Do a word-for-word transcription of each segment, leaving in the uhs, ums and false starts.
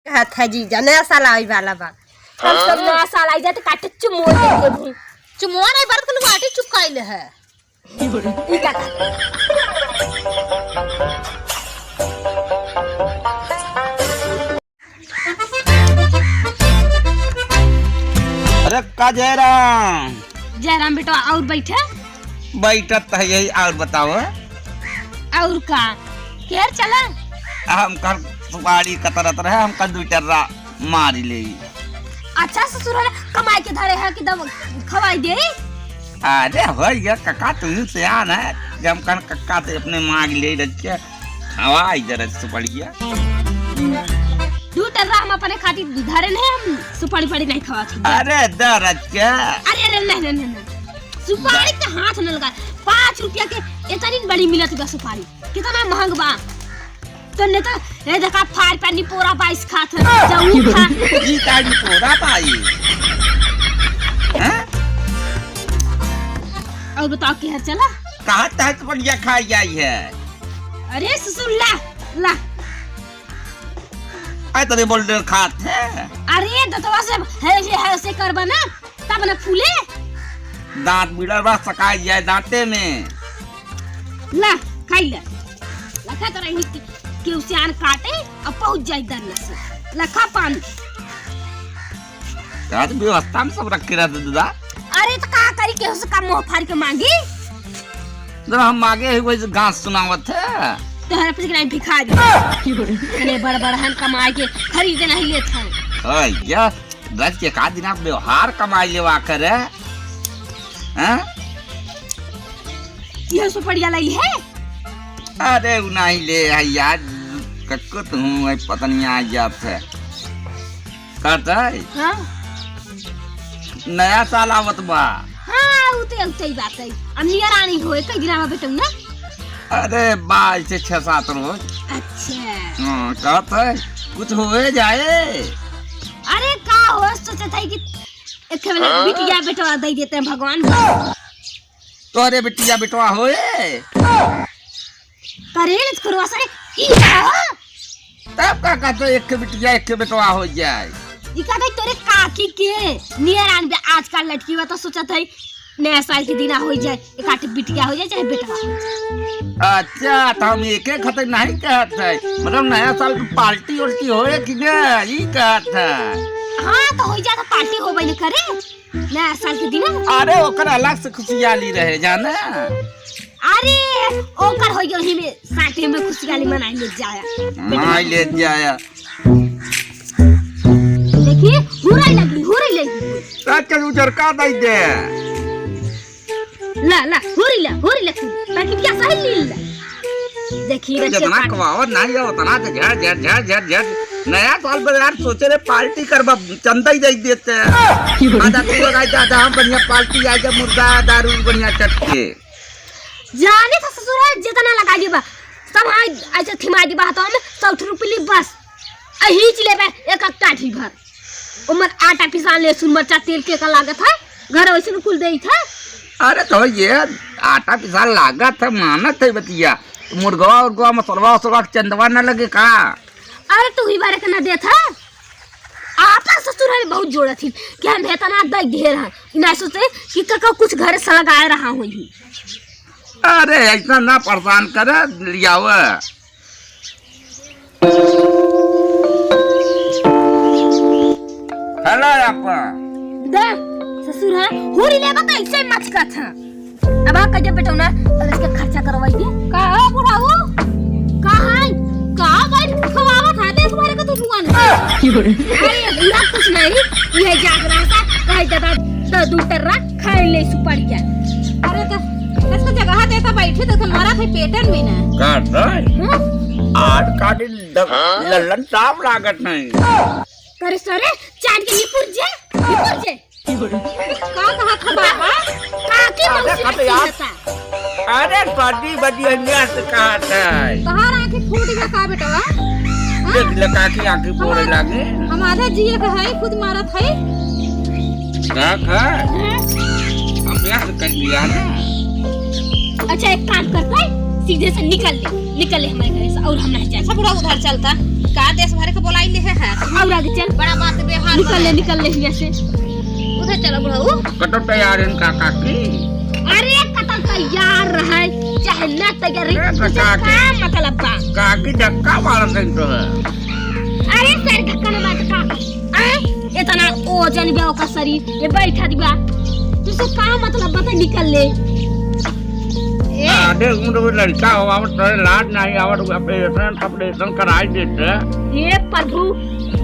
हाथ है जीजा, नया साल आवे वाला बा। हम सब नया साल आई जाए तो काटे चुमो दे देबू। चुमो नहीं बरत के लुआटी चुपकाइले है। ई का अरे का जयराम? जयराम बेटवा, और बैठे? बैठत त है यही, और बताओ। और का? केर चला? हम कल सुपारी कतरत रहे, हम कल दू टर्रा मारी ले। अच्छा ससुर है, कमाई के धरे है कि दब खवाई दे? अरे हो गया कक्का, तू ही सियान है, जब हम कहन कक्का से अपने मांग ले रख के। हवा इधर है सुपड़िया। दू टर्रा हम अपने खातिर धरे नहीं, हम सुपारी पारी नहीं खवात हई। अरे दरद के। अरे, अरे, नहीं, नहीं, नहीं, नहीं। सुपारी के हाथ न लगा। पाँच रुपया के इतनी बड़ी मिलत बा सुपारी। कितना महंग बा। तो ने तो, ए देखा, फार पे निपोरा बाइस खात है। जाऊ खा। ई का निपोरा बाई? हैं? और बताओ, केहर चला? कहाँ तहत बढ़िया खाई जाई है? अरे ससुर, ला, ला। आई तरे बोल दे खात है। अरे दतवा से है, है, है से करबा ना, तब ना फूले। दांत बिड़ल बा, सकाई जाए दांते में। ला, खाई ले। ला, खा तोरा ही के, के उसियान काटे, अब पहुंच जाए दरिया से। ला, खा पानी। का तो व्यवस्था में सब रख के रहते दादा। अरे तो का करी, केहू से का मुंह फाड़ के मांगी? जब हम मांगे ही वही गांस सुनावत है। तोहरा पे नहीं भिखारी। इतने बड़ बड़ हम कमाई के खरीदे नहीं लेत हैं। ओए, या दस के का दिन आप व्यवहार कमाई लेवा करे? हैं? यह सुपड़िया लाई है? अरे उ नहीं ले है यार, कक्को तो हूँ, पता नहीं आ जात है। कहत है? हाँ। नया साल आवत बा। हाँ, उते, उते ही बात है। अब नियर आनी होए, कई दिन आवा बेटऊ ना? अरे बा, ऐसे छह सात रोज। अच्छा। हाँ, कहत है, कुछ होए जाए। अरे का हो, सोचत है कि एक ठे हाँ? बिटिया बेटवा दे देते हैं भगवान। तोरे बिटिया बेटवा होए? करेल खुरवा सरे, ई का हो? तब का कहते, एक के बिटिया, एक के बेटवा हो जाए। ई कहते तोरे काकी के नियर आन बे आजकल लड़की बा, तो सोचत है नया साल के दिना हो जाए, एक आठ बिटिया हो जाए, चाहे बेटवा हो जाए। अच्छा, तो हम एक एक खतरे नहीं कहत है, मतलब नया साल की पार्टी उल्टी होए कि ना, ई कहत है। हाँ, तो हो जाए तो पार्टी हो बने करे। नया साल के दिन? अरे, ओकर अलग से खुशियाली रहे, जाना? अरे, ओकर होई गयो ही में, साथे में खुशियाली मनाई ले जाया। मनाई ले जाया। देखी, हुराई लगी, हुराई लगी। रात के उजर का दई दे। ला, ला, हुरी ला, हुरी ला, तू। ताकि क्या सही लील ला। देखी रे, जितना चेपा कमावत नहीं है, उतना तो झड़, झड़, झड़, झड़, झड़। नया साल पे यार सोचे रे, पार्टी करबा, चंदा ही दे देते हैं। आधा तू लगाई, आधा हम, बढ़िया पार्टी आ जा, मुर्गा, दारू, बढ़िया चटके। जाने था ससुरा, जितना लगा लेबा, सब हाँ ऐसे थिमा देबा, तो हम सौ रुपये ली बस। अ, हीच लेबे एक, एक काठी भर। ओमन आटा पिसान, लहसुन, मरचा, तेल के का लागत है? घर वैसे न कुल देइत है। अरे तो ये आटा पिसान लागत है, मानत है बतिया। मुर्गवा उर्गवा, मसलवा उसलवा के चंदवा न लगे का? अरे तू ही बारे के न देत है। आपन ससुर है बहुत जोड़त ही कि हम हेतना दई ढेर है। ना सोचे कि कका कुछ घर से लगाए रहा होई। अरे ऐसा ना परेशान करे, लियावे। हेलो आपा। दे, ससुर है, होरी लेबा त ऐसे मचकत है। अब आ कहिए बेटौना, अब इसके खर्चा करवाई दे। का हो बुढ़ाऊ? का है? का भाई खवावत है, देख मारे का तू दुआन। अरे, बुढ़ा कुछ नहीं, ये जाग रहा था, कहे दादा, तो दू टर्रा खाए ले सुपारी जा। अरे तो, इसका जगह देता बैठे तो तुम्हारा थे पेटन में ना। का है? हाँ? आज का दिन द-, लल्लन साफ लागत नहीं। करे सरे, चाट के निपुर जे, निपुर जे। का कहा था बाबा? काकी अरे मौसी खा तो यार। रहता। अरे सदी बदी अन्याय से कहा था। तहार आँखें फूट गया का बेटवा? हाँ? देख ले काकी आँखें फोड़े हमार-, लागे। हमारे जिए के है, खुद मारत है। का खा? हाँ? हम यहाँ से कर लिया ना। अच्छा, एक काम करता है, सीधे से निकल ले, निकल ले हमारे घर से, और हम नहीं जाए। अच्छा, बुढ़ा उधर चलता, का देश भर के बोलाई ले है, है? चल, बड़ा बात बे, हाल निकल ले, बा। निकल ले हियाँ से। उधर चलो बुढ़ऊ। कतौ तैयार हैं काका की? अरे, कतौ तैयार रहे, चाहे ना तैयार रहे, ए, तो तुसे काकी, का मतलब बा? काकी धक्का मारत हैं तो है। अरे, सर धक्का न मारत का? आ? इतना ओजन बा ओकर शरीर, ये बैठत बा। तुसे का मतलब बता, निकल ले। ए। आ, देख, उन लोग लड़का हो, आवत तोरे लाज नहीं आवत, operation, operation कराई देते। हे प्रभु,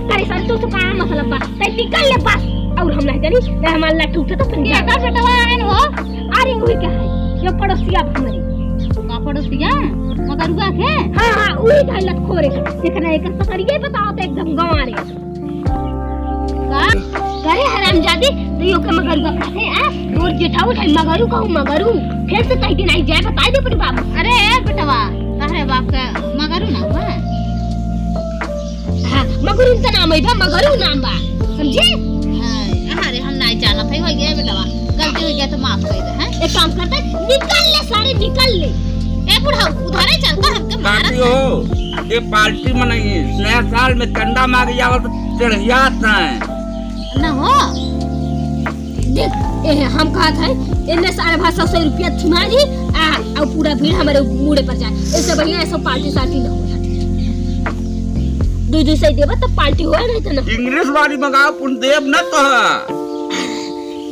करे सन तू तो का मतलब बा? तै निकल ले बस, और हम नहीं जानी, नहीं हमार लट्ठू उठे तो फिर ये जा। का बेटवा आयन हो? अरे, वही क्या है? ये पड़ोसिया हमरे। का पड़ोसिया? मगरुआ के? हाँ, हाँ, वही का लत खोरे। देखना, एक सकरिये बताओ तो एकदम गंवारे। का? करे हरामजादी, तो यो के मगरुआ कहते, आ? रोज जेठाऊ उठाई, मगरू कहूँ, मगरू। फिर से कह दिन आई जाए, बताई दे अपने बाबू। अरे, ए बेटवा, तहरे बाप का मगरू ना हुआ? हाँ, मगरू इनका नाम है बा, मगरू नाम बा, समझे? हाँ, अरे, हम नहीं जानत है, हो गया बेटवा, गलती हो गया तो माफ कर दे, हैं? एक काम करते, निकल ले सारे, निकल ले। ए बुढ़ऊ, उधरे चलता, हमके मारत काकी हो, ये पार्टी मनाई, नया साल में चंदा मांगे आवत, चढ़ियात हैं। न हो। देख, ए, हम कहत है, इन्ने सारे भाषा सौ रुपया थुना जी, आ, और पूरा भीड़ हमारे मुड़े पर जाए। इससे बढ़िया ऐसा पार्टी सार्टी न हो। दू दू सौ देबा तब पार्टी होए, नहीं तो ना। English वाली मंगाओ, पुन देब न तो।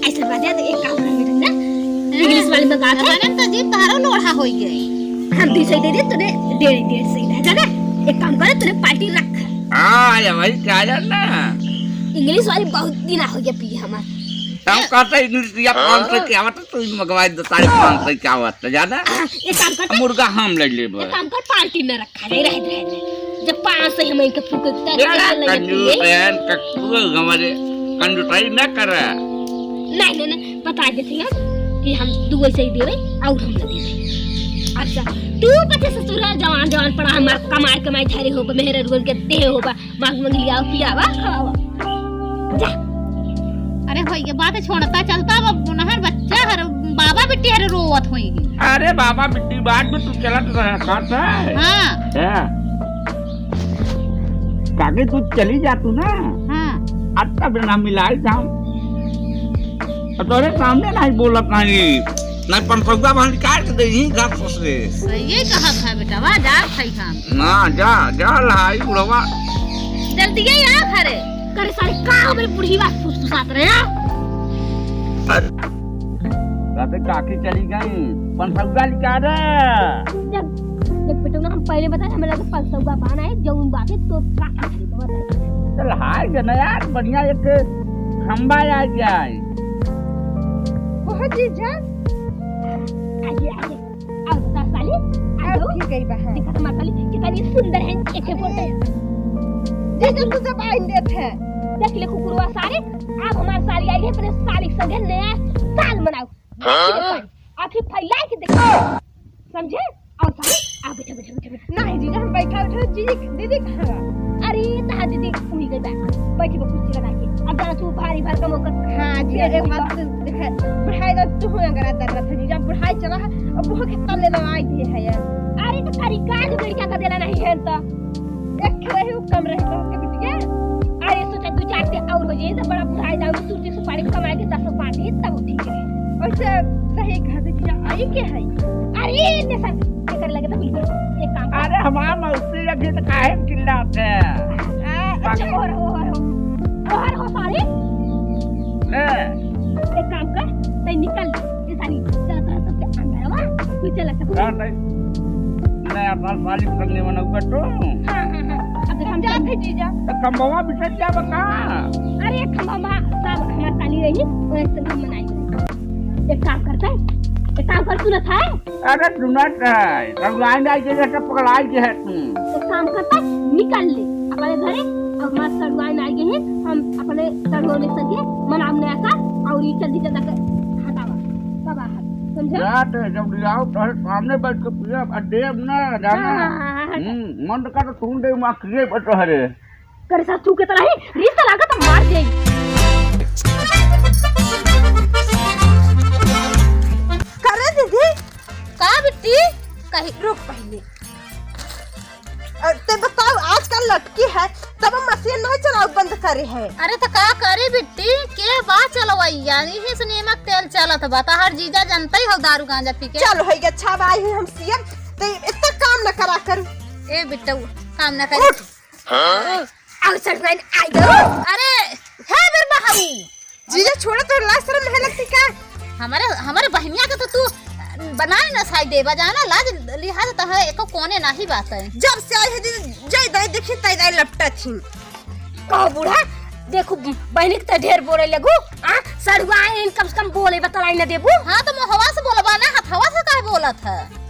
ऐसा बात है, तो एक काम कर बेटा ना, English वाली मंगा के। हमारे तो जी तारो लोढ़ा होई गए। हम दू सौ दे दे, तूने डेढ़, डेढ़ सौ दे, दादा। एक काम कर, तूने पार्टी रख। हाँ, ये भाई, क्या जानना? English वाली बहुत दिन हो गया पिए हमार। हम कहते English या पाँच सौ के आवत, तू ही मंगवाई दे, साढ़े पाँच सौ के आवत, जाना? एक काम कर, मुर्गा हम ले लेबे। एक काम कर, पार्टी न रखा, नहीं रह, रह, रह। जब पाँच सौ हम इनके फूके, तेरा तेरा ले कंजूस लेते हैं। बहन, कक्कू हमारे कंजूसाई न करे। नहीं, नहीं, नहीं, बता देते हैं कि हम दू सौ ही देवे और हम न देवे। अच्छा, तू पचे ससुरा जवान, जवान पड़ा हमार कमाई, कमाई धरे हो, मेहरे रुगन के देह हो बा। मांग मांग लियाओ, पियावा, खवावा। जा। अरे हो, ये बात छोड़ता चलता, अब नहर बच्चा हर बाबा बिट्टी हर रोवत होई। अरे बाबा बिट्टी बात में तू चलत रहे, करत है। हाँ। है। काकी तू चली जा तू ना। हाँ। अब तब ना मिलाई था। और तोरे सामने नहीं बोलत नहीं। नहीं, पनसौआ बहन काट के देही घर से। सही कहत है बेटवा, जा खाई खान। ना, जा, जा लाई बुढ़वा। जल्दी आ घरे। करे सारे का हमरे बुढ़ीवा फुसफुसात रहे, आ? अरे, राते काकी चली गई, पनसौआ निकाल रे। जब, जब बेटवा हम पहले बताए, हमें लगे पनसौआ बान आए, जौन बात है तो काकी चली तो बताए। चल हाय गए ना यार, बढ़िया एक खंबा आ जाए। ओह जीजा। आइए, आइए। आओ, बता साली, आओ। आओ, ठीक है, बहन। देखा हमार साली, कितनी सुंदर है, एक एक फोटो। जीजा, तू सब आइन देत है। देख ले कुकुरवा सारे, अब हमार साली आई है, अपने साली के संगे नया साल मनाओ। हाँ? आँखें फैला के देखो। समझे? आओ साली, आओ, बैठो, बैठो, बैठो, बैठो। नहीं जीजा, हम बैठा, बैठा, जीजी, दीदी कहाँ बा? अरे, तहार दीदी उही गई बा। बैठी बा कुर्सी लगा के। अब जाना तू भारी भरकम ओकर। हाँ जी, अरे बात तो देखे, बुढ़ाई तो तू हो अगर दर्रा था जीजा, बुढ़ाई चला है, अब वो कितना ले लो आई भी है यार। अरे, तो करी का जो लड़का का देना नहीं है तो? एक रही वो कम रही तो के बिटिया। अरे, सोचा दो चार के और हो जाए तो बड़ा बुढ़ाई जाओ, तो सुरती सुपारी कमाए के दस पाँच ही तब ठीक है। वैसे सही कहा दे जीजा, आई के है? अरे, इतने सर, एकर लगे तो बिल्कुल एक काम कर। अरे, हमार मौसी अभी तो काहे चिल्लात है? आ, अच्छा, हो रहो, हो रहो। हो रहो, साले। ले। एक काम कर, तै निकल, ये साली, चला, चला, सबसे अंदर आवा, तू चला, चला। ना, नहीं। नहीं, अपना साली पसंद नहीं बना हुआ तो। हाँ, हाँ, हाँ। अब हम जाते हैं, जीजा। तो खंभवा बिछड़ जाबा का? अरे, खंभवा, सब हमार साली रही, वही से हम मनाई। एक काम करते हैं, एक काम कर, सुनत है? अरे सुनत है, सड़ुआइन आई के जैसे पगलाई के है तू। एक काम करते हैं, निकल ले अपने घरे, अब हमार सड़ुआइन आई गई है, हम अपने सड़ुआ में संगे मनाम नया साल और ये जल्दी जल्दी के हटावा, सब बाहर, समझे? जाते जब ले आओ तो सामने बैठ के पिया, अब देव ना जाना। हाँ, हाँ, हाँ, हाँ, हाँ। हम्म, मन तो का तो तू दे माँ किए बटो हरे। करे सासू के तरह ही रिश्ता लागत मार देई। करे दीदी, का बिट्टी? कही रुक पहले। अ, ते बताओ आजकल लटकी है, तब हम मशीन नहीं चलाउ बंद करे है। अरे त का करी बिट्टी, के बा चलवैया? यही से नीमक तेल चलत बा। तहार जीजा जनते हो दारू गांजा पी के। चल होई गे, अच्छा भाई हम सीएम, तो इतना काम न करा कर। ए बिट्टू, काम न कर। उठ। हाँ? आओ सर, मैं आई गयो। अरे, हे मेरे बहाऊ। जीजा छोड़ा, तो लाज शर्म नहीं लगती का? हमारे, हमारे बहनिया के तो तू बनाए ना साई देबा, जाना लाज लिहाज तो है, एको कोने नाही बात है। जब से आई है दीदी, जय दाई देखी तय दाई लपटा थी। कहो बूढ़ा, देखो बहनी के तो ढेर बोले लगू, आ सड़ुआ आइन कम से कम बोले बतलाई न देबू। हाँ तो मुहवा से बोलबा ना, हथवा से काहे बोलत है?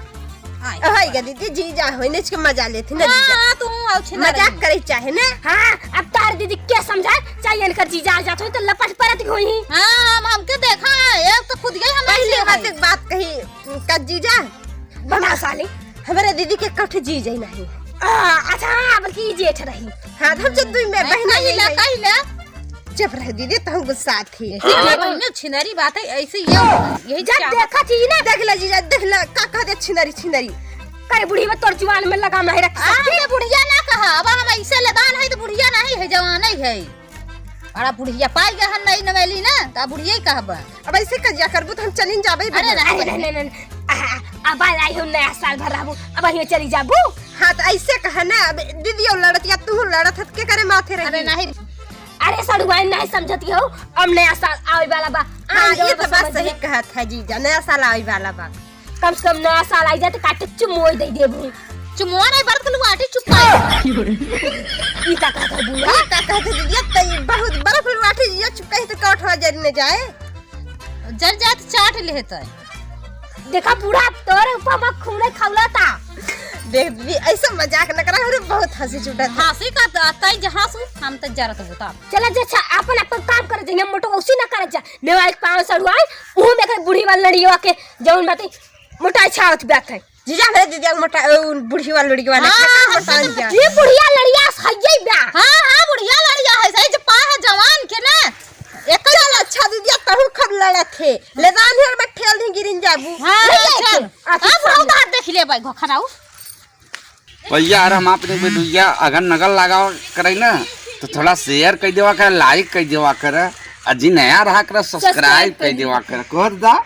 आय। अहै गे दीदी, जीजा होई, नेच के मजा लेथी ना हाँ, जीजा। हाँ, तू आउ छिना मजाक रही। करे चाहे ना। हाँ, अब तार दीदी के समझाए, चाहे इनकर जीजा आ जात होई तो लपट परत होई। हाँ, हम, हमके देखा है, एक तो खुद गई हम पहले ऐसे बात, है। एक बात कही, का जीजा? बना साली। हमारे दीदी के कठ जीजा ही नहीं। आ, अच्छा, हाँ, बल्कि ई जेठ रही। हाँ, हम जब दुई में नहीं, बहना कही यही ला, है। कही ला। चुप रह दीदी, तहु गुस्सा थी। ये बहने छिनरी बात है, ऐसे ये, यही जब चाहत देखा थी ना। देख ले जीजा, देख ले, का कह दे छिनरी, छिनरी। करे बुढ़ी में तोर जुबान में लगाम नहीं रख आ, सकती। ये बुढ़िया ना कहा, अब हम ऐसे लदान है तो बुढ़िया नहीं है, जवान ही है। बड़ा बुढ़िया पाई गया हम नई नवेली ना, तो बुढ़िया ही कहबा। अब ऐसे कजिया करबू तो हम चलिन जाबे अरे बहना। नहीं, अरे नहीं, नहीं, नहीं। आ, अब आई हो नया साल भर रहबू, अब यहीं चली जाबू। हाँ, तो ऐसे कहा ना, अब दीदी लड़त या तू लड़त हत के करे माथे रही। अरे नहीं। अरे सड़ुआइन नहीं समझती हो, अब नया साल आवे वाला बा। हाँ, आवे ये वाला तो बात समझ सही ले। कहत है जीजा, नया साल आवे वाला बा। कम से कम नया साल आई जाए तो काटे चुमोई दे देबू। चुमोआ नहीं बरत लुआटी चुपाई। ई का कहत है बुआ? ई का कहत है दीदी, तई बहुत बर्फ लुआटी ये चुपाई तो कौट हो जर न जाए। जर जाए तो चाट लेत है। देखा बूढ़ा, तोरे ऊपर में खूने खौला था। देख दीदी, ऐसा मजाक न करा, हमरे बहुत हंसी छूटत है। हंसी का त-, तई जहाँ सु हम त जरत होता। चला जा, अच्छा, अपन, अपन काम कर देंगे, मोटो उसी ना कर जा। नेवाई पाँव सड़ुआए, उहू में कर बुढ़ी वाली लड़ियो आके, जौन बाती, मोटा छावत बात है। जीजा, हमरे दीदी मोटा, उ, बुढ़ी वाली लड़ियो वाला हाँ, है, हाँ, मोटा हाँ, लड़िया। ये बुढ़िया लड़िया सही बा। हाँ, हाँ, बुढ़िया लड़िया है, सही जो पा है जवान के ना। एक चल अच्छा दीदी, तहु खूब लड़त है। ले जान है, बैठे नहीं गिरिन जाबू। हाँ, ले हाँ, जाए चल। के। आ, अब हम बाहर देख ले भाई, घोखराऊ। भैया, अगर हम आपने वीडियो अगर नगल लगाओ करे ना, तो थोड़ा share कर देवा करे, like कर देवा करे, और जी नया रहा करे, subscribe subscribe कर कर देवा करे। कह दा,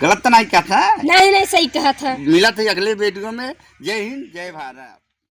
गलत तो नहीं कहता है? नहीं, नहीं, सही कहत है। मिलत है अगले वीडियो में। जय हिंद, जय भारत।